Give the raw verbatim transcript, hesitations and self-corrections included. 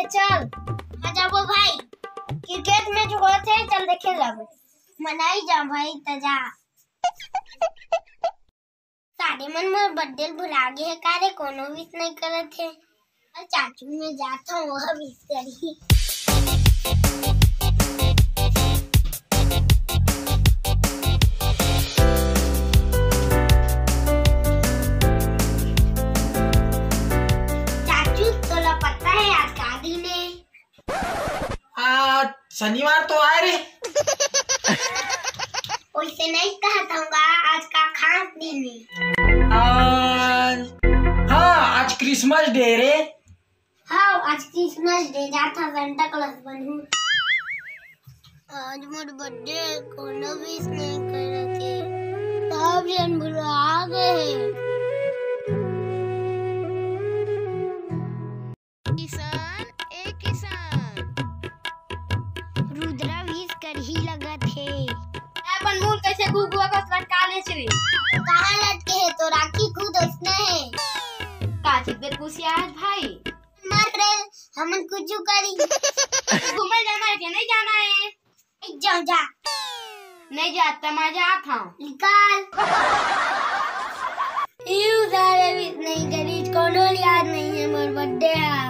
चल। आ जाबो भाई, क्रिकेट मैच होत हे, चल देखे जाबो। मनाई जा भाई, त जा। सारे मन मोर बर्थडे भुला गे हे का रे, कोनो विश नहीं करत हे। अउ चाचू मैं जात हूँ, वह विश करही। चाचू तोला पता है आज का दिन है? आज शनिवार तो आय रे। ओइसे नहीं कहत हूँगा, आज का खास दिन है। आज, हाँ, आज क्रिसमस डे रे। हाँ, आज क्रिसमस डे, जात हूँ सेंटा क्लॉज बनहूँ। आज मोर बर्थडे, कोनो विश नहीं करत हे, सब झन भुला गे हे। किसान, ए किसान। रुद्रा विश करही लगत हे। अपन मुंह कैसे घुघुआ कस लटका ले छे? कहाँ लटके हे तो राखी खुद उसने है। का चीज बेकुसिया आज भाई? मत रे, हमन कुछ करी। घूमे जाना है कि नहीं जाना है? जा, जा। नहीं जात त मैं जात हूँ। निकाल। यू सारे विश नहीं करी, कोनो याद नहीं है मोर बर्थडे है।